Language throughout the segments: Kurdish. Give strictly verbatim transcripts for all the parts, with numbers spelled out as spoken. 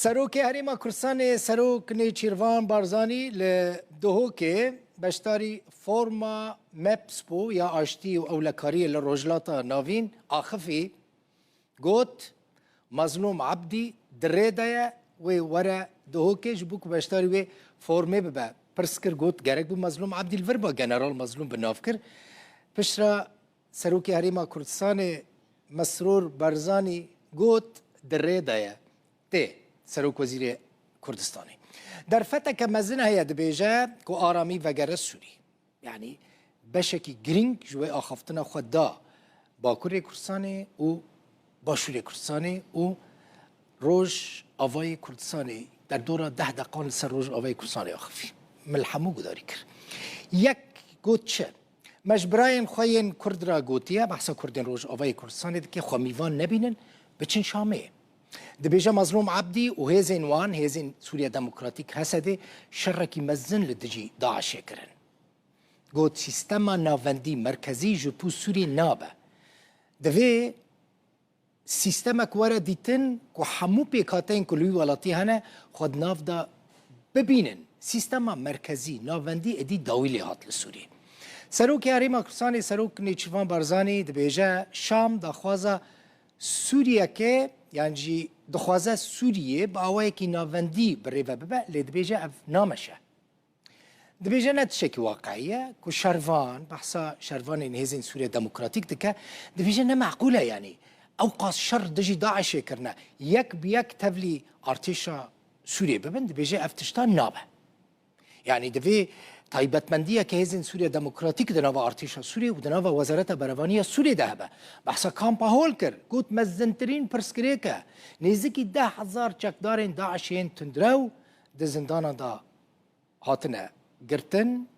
Serokê Herêma Kurdistanê Serok Nêçîrvan Barzanî li Duhokê beşdarî forma MEPSPO ya aştî û ewlekariyê li Rojhilata Navîn axifî, got, Mazlûm Ebdî di rê de ye, wê were Duhokê ji bo ku beşdarî wê formê bibe. Pirs kir, got, gerek bû Mazlûm Ebdî li vir ba, General Mazlûm bi nav kir. Piştre Serokê Herêma Kurdistanê Mesrûr Barzanî got, di rê de ye. Tê Serokwezîrê Kurdistanê. Derfeteke mezin heye dibêje ku aramî vegere Sûrî. Yanî beşekî girîng ji wê axaftina xwe da Bakurê Kurdistanê û Başûrê Kurdistanê û Rojavayê Kurdistanê, derdora deh deqan li ser Rojavayê Kurdistanê axifî. Min li hemû gudarî kir. Yek got çi? Me ji birayên xwe yên Kurd re gotiye, behsa Kurdên Rojavayê Kurdistanê dike, xwe mîvan nebînin, biçin Şamê. Dibêje Mazlûm Ebdî û hêzên wan, hêzên Sûriya Demokratîk, H S D'ê, şerekî mezin li dijî DAIŞ'ê kirin. Got, sîstema navendî merkezî ji pû Sûrî nabe. Divê sîstemek were dîtin ku hemû pêkhateyên ku li wî welatî hene xwe di nav de bibînin. Sîstema merkezî, navendî êdî dawî lê hat li Sûriyê. Serokê Herêma Kurdistanê Serok Nêçîrvan Barzanî dibêje Şam daxwaza Sûriyeke, yan jî dixwaze Sûriyê bi awayekî navendî bi rê ve bibe, lê dibêje ev nameşe. Dibêje ne tiştekî waqeyî ye ku şervan, behsa şervanên hêzên Sûriya Demokratîk dike, dibêje ne meqûl e, yanî ew qas şer dijî DAIŞ'ê kirine, yek bi yek tevlî artêşa Sûriyê bibin, dibêje ev tişta nabe. Yanî divê taybetmendiyeke hêzên Sûriya Demokratîk di nava artêşa Sûriyê û di nava Wezareta Berevaniya Sûriyê de hebe. Behsa kampa Hol kir, got mezintirîn pirsgirêk e. Nêzîkî deh hezar çekdarên DAIŞ'ê yên tundrew di zindanan de hatine girtin,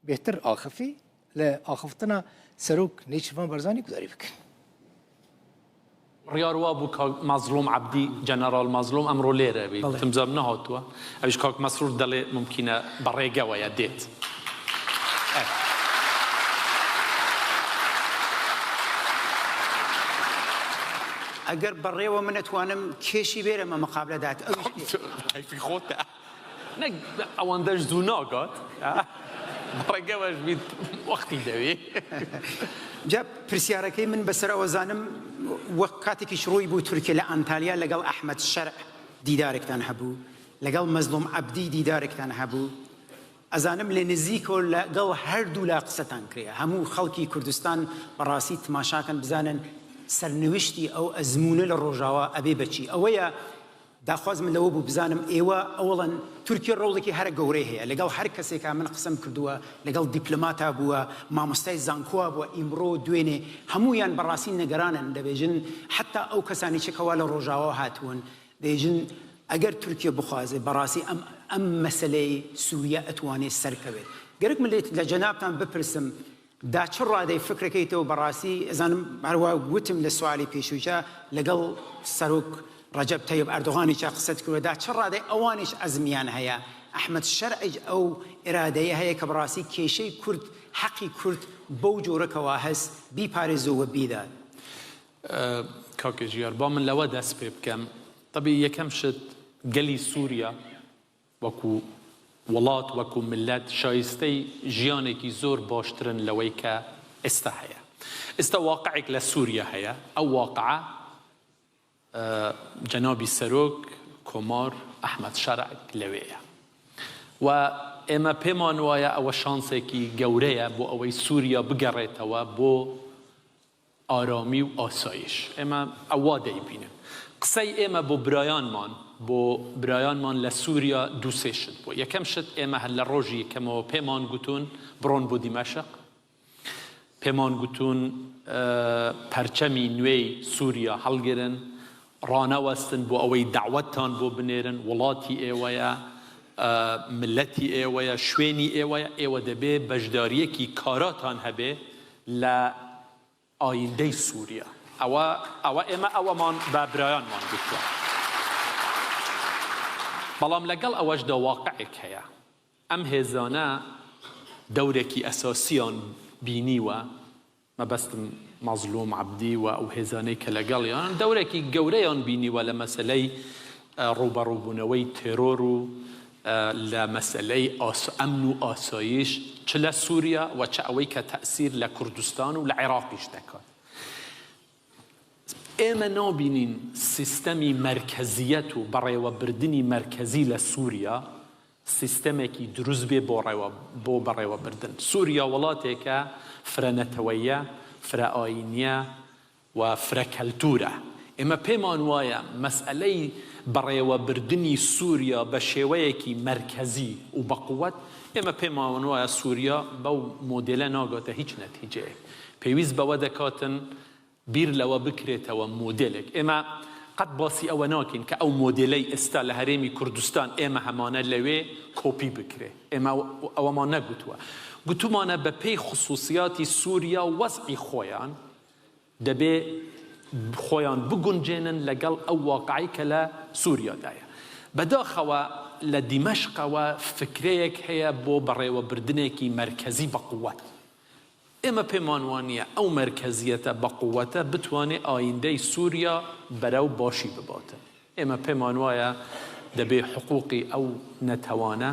bêhtir axifî, li axiftina Serok Nêçîrvan Barzanî gudarî bikin. Riyar wa bû ka Mazlûm Ebdî, General Mazlûm, emro lê re bî. Belê. Timzam nehatuwe. Ev ji kak Mesrûr delê mumkîne berêge we ye dêt. Evet. Eger berê we min etwanim kêşî bêre me miqabele dat. Ew jî keyfî xwe te. Ne, ewan de ji zû nagat. Berege we ji bît wextî dewî. Ca pirsyareke min beser ew zanim, wek katekî ji rûyî bû Tirkiye li Antalya legel Ahmet Şerh dîdarektan hebû, legel Mezlûm Ebdî dîdarektan hebû. Ezanim lê nizîko legel her du la qisetan kiriye. Hemû xelkî Kurdistan berasî timaşa kin bizanin sernewiştî ew ezmûne li Rojawa ebê beçî. Ewe ye Daxwaz min lewe bû bizanim, êwe ewlan Tirkiye rolekî here gewrê heye. Legel her kesêka min qisem kirduwe, legel dîplomata bûwe, mamostayê zankowa bûwe, îmro, duênê, hemûyan berasî negeran in, dibêjin, heta ew kesanî çi kewa li Rojawa hatibûn, dibêjin, eger Tirkiye bixwaze, berasî em, em meseleyê Sûriye etwanê serkeve. Gerek min lê li cenabtan bipirsim, Da çi radeyê fikrekê te û berastî, ez zanim, her wa gotim li sualê pêşûyî, legel Serok Recep Tayyip Erdoganî çi qise dikir, da çi radeyê ewanî ji ezmiyan heye? Ehmed Şer'î ew îradeyê heye ke berastî kêşeyê Kurd, heqî Kurd bew coreke wa hest bîparêz û we bîda? Ee, Kake Jiyar, ba min lewe dest pê bikem. Tabii yekem şit gelî Sûriya wekû welat, wekû millet şayistey jiyanekî zor baştir in lewey ke êsta heye. Êsta waqi'ek le Sûriye heye. Ew waqia, e, cenabî Serok Komar Ehmed Şer'ek lewê ye. We ême pêman waye ewe şansekî gewre ye bo ewey Sûriya bigerêtewe bo aramî û asayîş. Ême ew wa deybînin. Qisey ême bo birayan man, bo birayan man le Sûriya du sê şit bû. Yekem şit ême helle rojî yekemo pêman gutun, biron bo Dîmeşiq. Pêman gutun, e, perçemî nûyê Sûriya helgirin, ranewestin bo ewey dawettan bo binêrin, welatî êwe ye, e, milletî êwe ye, şwênî êwe ye, êwe debê beşdariyekî karatan hebe le ayîndey Sûriye. Ewa, ewa ême ewa man be birayan man gotiye. Belam legel ewa jî de waqi'ek heye. Em hêzane dewrekî esasiyan bînî we, mebestim Mazlûm Ebdî we û hêzanê ke legel yan, dewrekî gewreyan bînî we le meseley ڕوبەڕووبوونەوەی تێرۆر و لە مەسەلەی ئاس-، ئەمن و ئاسایش، چ لە سووریا و چ ئەوەی کە تەسیر لە کوردستان و لە عێراقیش دەکات. ئێمە نابینین سیستەمی مەرکەزیەت و بەڕێوەبردنی مەرکەزی لە سووریا سیستەمێکی دروست بێ بۆ ڕێوە-، بۆ بەڕێوەبردن. سووریا وڵاتێکە فرە نەتەوەیە، فرە ئاینیە و فرە کەلتورە. ئێمە پێمان وایە مەسئلەی بەڕێوەبردنی سووریا بە شێوەیەکی مەرکەزی و بەقوەت، ئێمە پێمان وایە سووریا بەو مۆدێلە ناگاتە هیچ نەتیجەیەک. پێویست بەوە دەکاتن بیر لەوە بکرێتەوە مۆدێلێک. ئێمە قەت باسی ئەوە ناکەین کە ئەو مۆدێلەی ئێستا لە هەرێمی کوردستان ئێمە هەمانە لەوێ کۆپی بکرێ. ئێمە ئەو-، ئەوەمان نەگوتووە. گوتومانە بە پێی خصوصیاتی سووریا و وەزعی خۆیان دەبێ خۆیان بگونجێنن لەگەڵ ئەو واقعی کە لە سووریادایە. بەداخەوە لە دیمەشقەوە فکرەیەک هەیە بۆ بەڕێوەبردنێکی مەرکەزی بە قووەت. ئێمە پێمان وانییە ئەو مەرکەزیەتە بە قووەتە بتوانێ ئایندەی سووریا بەرەو باشی بباتن. ئێمە پێمان وایە دەبێ حقوقی ئەو نەتەوانە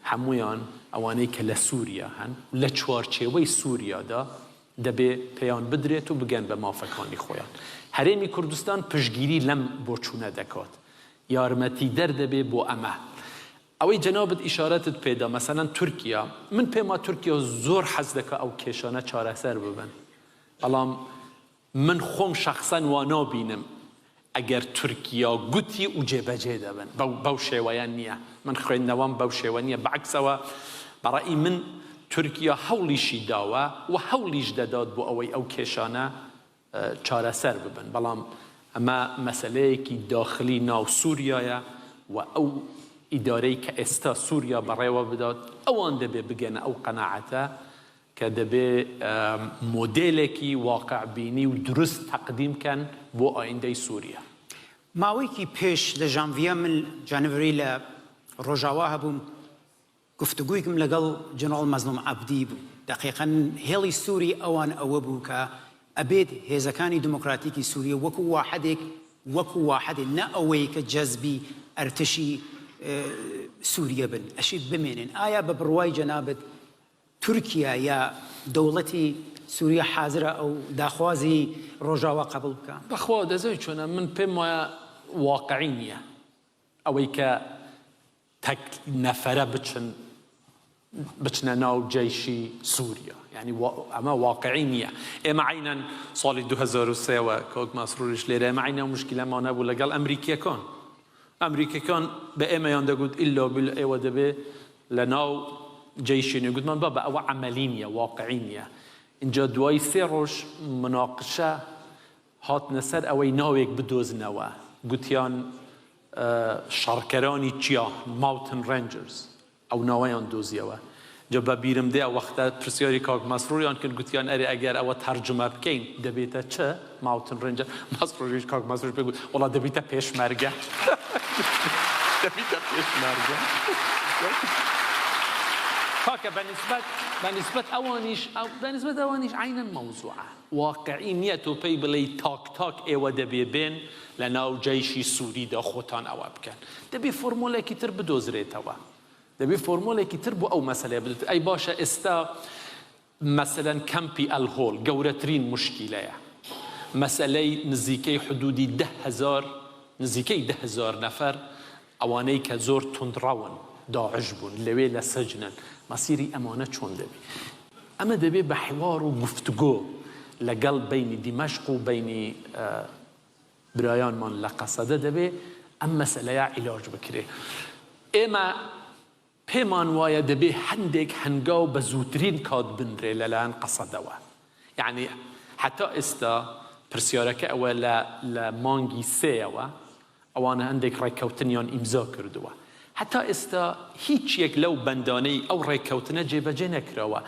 هەمویان، ئەوانەی کە لە سووریا هەن، لە چوارچێوەی سووریادا دەبێ پێیان بدرێت و بگەن بە مافەکانی خۆیان. هەرێمی کوردستان پشگیری لەم بۆچوونە دەکات. یارمەتیدەر دەبێ بۆ ئەمە. ئەوەی جەنابت ئیشارەتت پێدا، مەسەلەن تورکیا، من پێم وایە تورکیا زۆر حەز دەکا ئەو کێشانە چارەسەر ببن. بەڵام من خۆم شەخسەن وا نابینم ئەگەر تورکیا گوتی و جێبەجێ دەبن. بەو، بەو شێوەیە نییە. من خوێندنەوەم بەو شێوە نییە. بەعکسەوە، بەڕەئی من تورکیا هەوڵیشی داوە و هەوڵیش دەدات بۆ ئەوەی ئەو کێشانە، ئە، چارەسەر ببن. بەڵام ئەمە مەسەلەیەکی داخلی ناو سووریایە و ئەو ئیدارەی کە ئێستا سووریا بەڕێوە بدات، ئەوان دەبێ بگەنە ئەو قەناعەتە کە دەبێ، ئە، مۆدێلێکی واقعبینی و دروست تەقدیم کەن بۆ ئایندەی سووریا. ماوەیەکی پێش لە ژانڤیە من جانڤری لە ڕۆژاوا هەبووم، گفتوگویکم لەگەڵ جنرال مەزلوم عەبدی بوو. دەقیقەن هێڵی سووری ئەوان ئەوە بوو کە ئەبێت هێزەکانی دیموکراتیکی سووریە وەکو واحدێک، وەکو واحدێک، نە ئەوەی کە جەزبی ئەرتشی، ئە، سووریە بن، ئەشی بمێنن. ئایا بە بڕوای جەنابت تورکیا یا دەوڵەتی سووریە حازرە ئەو داخوازی ڕۆژاوا قبول بکە؟ بەخوا دەزەوی چۆنە، من پێم وایە واقعی نییە ئەوەی کە تەک نەفەرە بچن، بچنە ناو جەیشی سووریا. یعنی وا-، ئەمە واقعی نییە. ئێمە عینەن ساڵی دوو هەزار و سێ وە کۆک ماسرورش لێرە، ئێمە عینە مشکلەمان هەبوو لەگەڵ ئەمریکیەکان. ئەمریکیەکان بە ئێمەیان دەگوت، ئیلا بیل ئێوە دەبێ لە ناو جەیشی نوێ. گوتمان، بابە، ئەوە عەمەلی نییە، واقعی نییە. اینجا دوای سێ ڕۆژ مناقشە هاتنە سەر ئەوەی ناوێک بدۆزنەوە. گوتیان، ئە، شەڕکەرانی چیا، Mountain Rangers. ئەو ناوەیان دۆزیەوە. جا بە بیرم دێ ئەو وەختە پرسیاری کاک مەسروریان کرد، گوتیان، ئەرێ ئەگەر ئەوە تەرجمە بکەین دەبێتە چ؟ Mountain Ranger. مەسروریش، کاک مەسروریش پێ گوت، وەڵا دەبیتە پێشمەرگە. دەبیتە پێشمەرگە. کاکە، بە نسبەت، بە نسبەت ئەوانیش، ئەو، بە نسبەت ئەوانیش عینەن مەوزوعە. واقعی نییە تۆ پێی بڵێی تاک تاک ئێوە دەبێ بێن لە ناو جەیشی سووریدا خۆتان ئەوە بکەن. دەبێ فۆرمۆلێکی تر بدۆزرێتەوە. دەبێ فۆرمۆلێکی تر بۆ ئەو مەسەلەیە بدرێت. ئەی باشە، ئێستا مەسەلەن کەمپی ئەلهۆل گەورەترین مشکیلەیە. مەسەلەی نزیکەی حدودی دە هەزار، نزیکەی دە هەزار نەفەر، ئەوانەی کە زۆر توندڕەون، داعش بوون، لەوێ لە سجنن. مەسیری ئەمانە چۆن دەبێ؟ ئەمە دەبێ بە حوار و گفتگۆ لەگەڵ بینی دیمەشق و بینی، ئە، برایانمان لە قەسەدە دەبێ ئەم مەسەلەیە عیلاج بکرێ. ئێمە پێمان وایە دەبێ هەندێک هەنگاو بە زووترین کات بنرێ لەلایەن قەسەدەوە. یعنی، هەتا ئێستا پرسیارەکە ئەوە لە، لە مانگی سێیەوە ئەوانە هەندێک ڕێککەوتنیان ئیمزا کردووە. هەتا ئێستا هیچ یەک لەو بەندانەی ئەو ڕێککەوتنە جێبەجێ نەکراوە.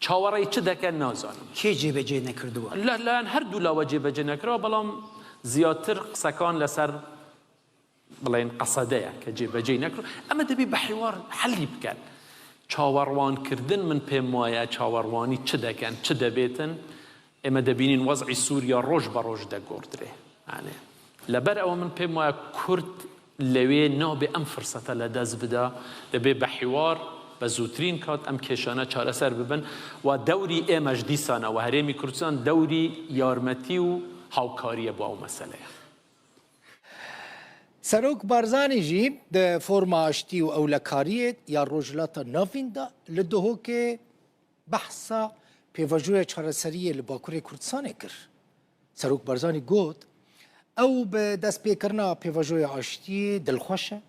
چاوەڕێی چ دەکەن نازانم. کێ جێبەجێ نەکردووە؟ لە، لەلایەن هەردوو لاوە جێبەجێ نەکراوە، بەڵام زیاتر قسەکان لەسەر، بڵێن، قەسەدەیە کە جێبەجێ نەکراوە. ئەمە دەبێ بە حیوار حەلی بکەن. چاوەڕوانکردن، من پێم وایە چاوەڕوانی چ دەکەن، چ دەبێتن، ئێمە دەبینین وەزعی سووریا ڕۆژ بە ڕۆژ دەگۆڕدرێ. یانێ، لەبەر ئەوە من پێم وایە کورد Lewê nabe em firsete li dest bida, dibê bi hiwar, bi zûtirîn kat em kêşane çareser bibin. Wa dewrî ême ji dîsana we Herêmî Kurdistan dewrî yarmetî û hawkariyê bo ew meseleya. Serok Barzanî jî di forma aştî û ewlekariyê ya Rojhilata Navîn de li Duhokê behsa pêvajoya çareseriyê li Bakurê Kurdistanê kir. Serok Barzanî got, ew bi destpêkirina pêvajoya aştiyê dilxweş e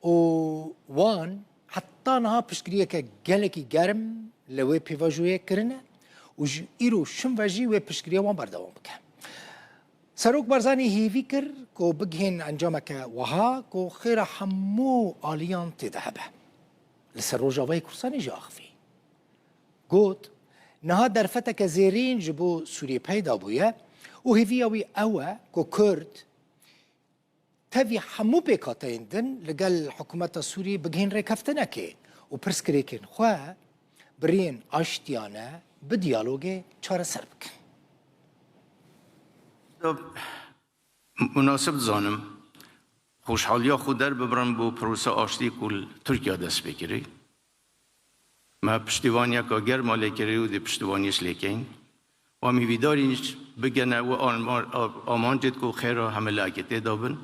û wan heta niha piştgiriyeke gelekî germ li wê pêvajoyê kirine û ji îro şûn ve jî wê piştgiriya wan berdewam bike. Serok Barzanî hêvî kir ku bigihên encameke wiha ku xêra hemû aliyan tê de hebe. Li ser Rojavayê Kurdistanê jî axivî. Got, niha derfeteke zêrîn ji bo Sûriyê peyda bûye û hêviya wî ew e ku Kurd tevî hemû pêkhateyên din li gel hikûmeta Sûriyê bigihên rêkeftinekê û pirsgirêkên xwe bi rêyên aştiyane, bi diyalogê çareser bikin. Munasib dizanim xweşhaliya xwe derbibirim bo prosa aştiyê ku li Tirkiye dest pê kirî. Me piştîvaniyeka germ a lê kirî û dê piştîvaniyê ji lê keyin. Wa em hêvîdarîn bigene wi amancêt ku xêra hemilakê tê de bin.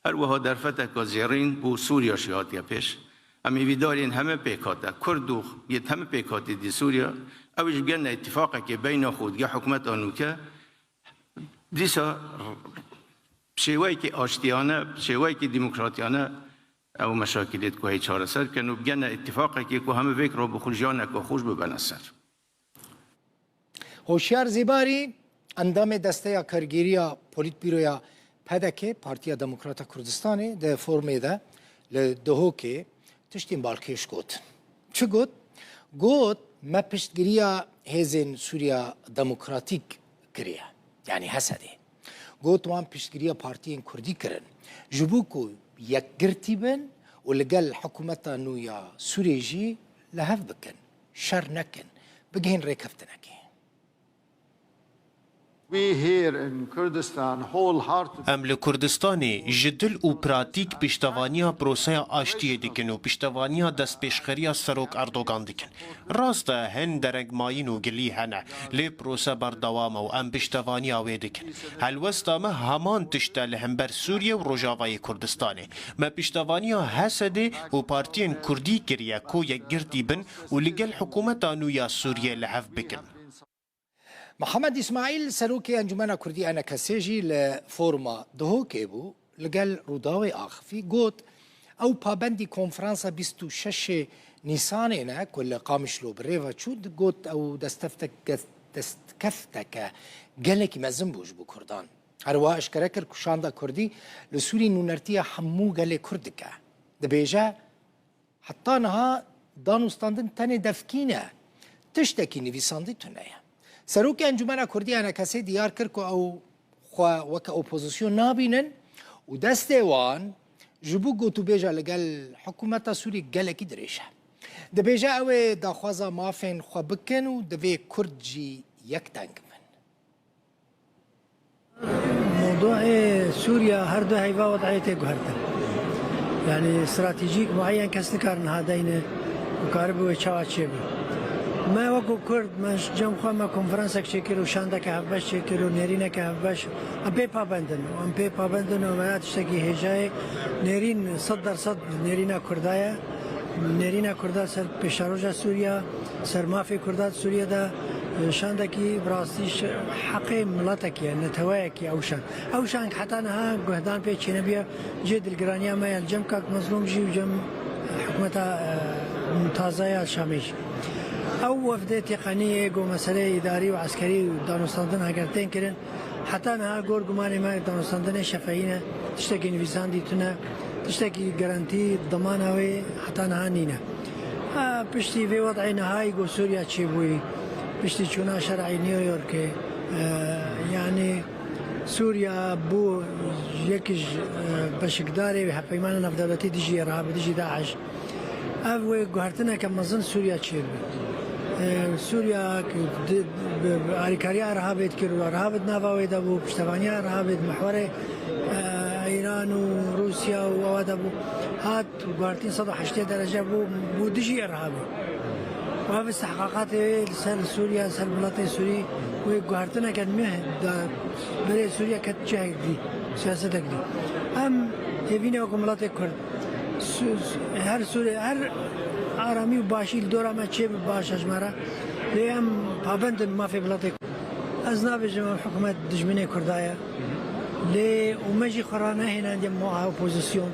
Her wiha derfeteka zêrîn bo Sûriya jî hatiye pêş. Em hêvîdarîn heme pêkhate, Kurd û yê heme pêkhatî dî Sûriya, ew jî bigene îtîfaqekê beyna xwe û digel hikûmeta nûke, dîsa şêweyekî aştiyane, şêweyekî demokratiyane ew meşakilêt ku heyî çareser bikin û bigene îtîfaqekê ku heme vêk re bi xwe jiyaneke xweş bibene ser. Hoşyar Zîbarî, endamê Desteya Kargêriya Polîtbîroya P D K, Partiya Demokrata Kurdistanê, di formê de li Duhokê tiştên balkêş got. Çi got? Got, me piştgiriya hêzên Sûriya Demokratîk kiriye, yanî H S D'ê. Got, wan piştgiriya partiyên Kurdî kirin, ji bo ku yekgirtî bin û li gel hikûmeta nû ya Sûriyê jî li hev bikin. Şer nekin, bigihên rêkeftinekê. We here in Kurdistan wholeheartedly. Em li Kurdistanê ji dil û pratîk piştevaniya proseya aştiyê dikin û piştevaniya destpêşxeriya Serok Erdogan dikin. Rast e, hin derengmayîn û gilî hene, lê prose berdewam e û em piştevaniya wê dikin. Helwesta me heman tişt e li hember Sûriye û Rojavayê Kurdistanê. Me piştevaniya H S D'ê û partiyên Kurdî kiriye ku yekgirtî bin û li gel hikûmeta nû ya Sûriyê li hev bikin. Mihemed Îsmaîl, serokê Encûmena Kurdî, E N K S, jî li foruma Duhokê bû, li gel Rûdawê axifî, got, ew pabendî konferansa bîst û şeş Nîsanê ne ku li Qamişlo bi rê ve çû, got, ew desteftek-, destkefteke gelekî mezin bû ji bo Kurdan. Her wiha eşkere kir ku şanda Kurdî li Sûrî nûnertiya hemû gelê Kurd dike. Dibêje, heta niha danûstandin tenê devkî ne, tiştekî nivîsandî tune ye. Serokê Encûmena Kurdî, E N K S, diyar kir ku ew xwe weke opozîsyon nabînin û destê wan ji bo gotûbêja li gel hikûmeta Sûrî gelekî dirêj e. Dibêje ew ê daxwaza mafên xwe bikin û divê Kurd jî yek deng bin. Mewdûê Sûriya her du heyva wed'ê tê guhertin. Yanî stratejîk mueyen kes nikare niha deyne û karibe wê çawa çêbe. Me wekû Kurd, me ji cem xwe me konferansek çêkir û şandeke hevbeş çêkir û nêrîneke hevbeş. Em pê pabend in û em pê pabend in û me ya tiştekî hêjayê nêrîn sed dersed nêrîna Kurda ye. Nêrîna Kurda ser pêşeroja Sûriya, ser mafê Kurda di Sûriye de, e, şandekî bi rastî ş-, heqê miletekî ye, neteweyekî ew şand. Ew şand heta niha guhdan pê çênebiye, cihê dilgiraniya me ye li cem Kak Mezlûm jî û cem hikûmeta, e, taze ya Şamê jî. Ew wefdê têqenî yê ku meseleyê îdarî û eskerî û danûstandin heger tên kirin, heta niha gor gumanê me danûstandinê şefehî ne, tiştekî nivîsandî tune, tiştekî garantî dimana wê heta niha nîne. Ha, piştî vê wed'ê nihayî ku Sûriya çêbûyî, piştî çûna şer'ê New Yorkê, e, yanî Sûriya bû yek ji, e, beşikdarê hevpeymana navdewletî dijî îrhabê, dijî DAIŞ. Ev wê guhertineke mezin Sûriya çêbibe. E, Sûriya di, bi, bi alîkariya îrhabê dikir û îrhab di nava wê de bû, piştevaniya îrhabê di mihwerê, e, Îran û Rûsya û ewa de bû, hat û guhertin sed û heştê derece bû, bû dijî îrhabê. Û ev istihqaqatê wê li ser Sûriye, li ser miletê Sûrî wê guhertineke nûh da berê Sûriye ket cihek dî, siyasetek dî. Em hêvî ne wekî miletê Kurd. Su-, su-, her Sûrî, her aramî û başî li dora me çê bi baş e ji me re. Lê em pabend in mafê miletê Kurd. Ez nabêjim em hikûmet dijminê Kurda ye. Lê û me jî xwe ranehênandiye ma opozîsyon.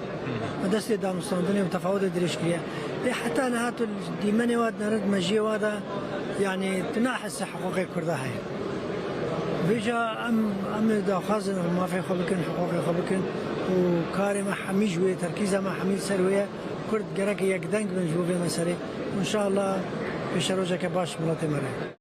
Me destê danûstandinê û tefawidê dirêj kiriye. Lê heta niha tu dîmenê wa dinere, di mejiyê wa de, yanî tu nahese hiqûqê Kurda heye. Vêca em, em ê daxwazin em mafê xwe bikin, hiqûqê xwe bikin û karê me hemî ji wê, terkîza me hemî ser wê ye. Kurd gereke yekdeng bin ji bo vê meselê. Înşallah pêşerojeke baş miletê me re.